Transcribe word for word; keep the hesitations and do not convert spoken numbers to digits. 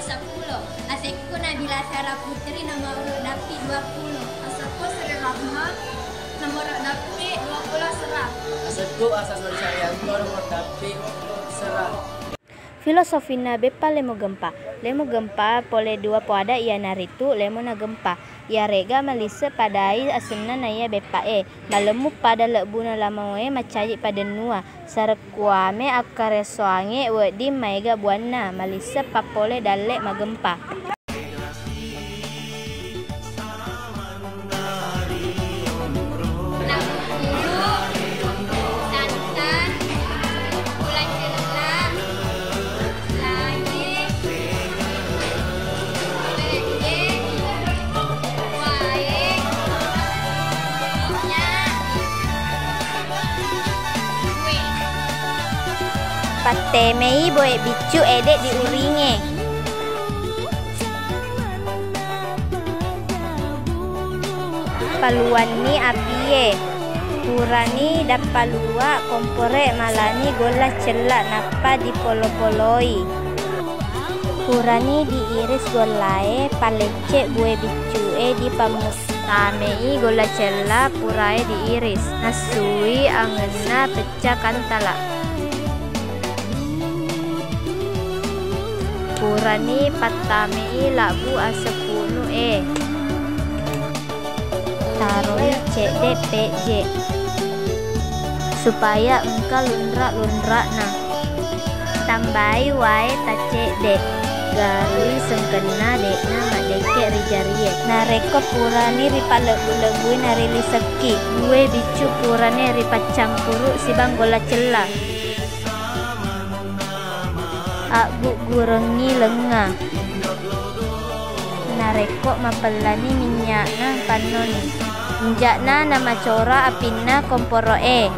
Seppulo. Asekku Nabila Sarah Putri, nomor urut dappi dua puluh. Asekku Sri Rahma, nomor urut dappi dua puluh sera. Asekku Asaswan Saryanto, nomor dappi sera. Filosofinna beppa lemo gempa. Lemo gempa pole dua poada, iyanaritu lemo na gempa. Iyarega malisse padai asenna naiya beppa e. Malemmu pada lebbuna lamoe, macaji padennua. Sarekkuame akkaresoange wedding maega buanna, malisse pappole dalle magempa. Pattemei boe biccu ede di uringe. Paluanni apie. Purani dappalua kompore, malani golla cella nappa dipolo-poloi. Purani diiris gollae, palecce bue biccue, dipamuttamei golla cella purae diiris, nassui angenna pecca kantala. Purani pattamei labbu aseppunu'e. Taroi cedde pejje supaya engka lunra-lunra'na. Tambai wae tacedde, garui sengkenna de'na maddekke ri jarie. Narekko purani ripalebbu-lebbui narilisekki, bue biccu purane ripaccampuru sibang golla cella. Agguggurengngi lengnga. Narekko mapellani minynya'na, pannoni. Inja'na namacora apinna komporo'e.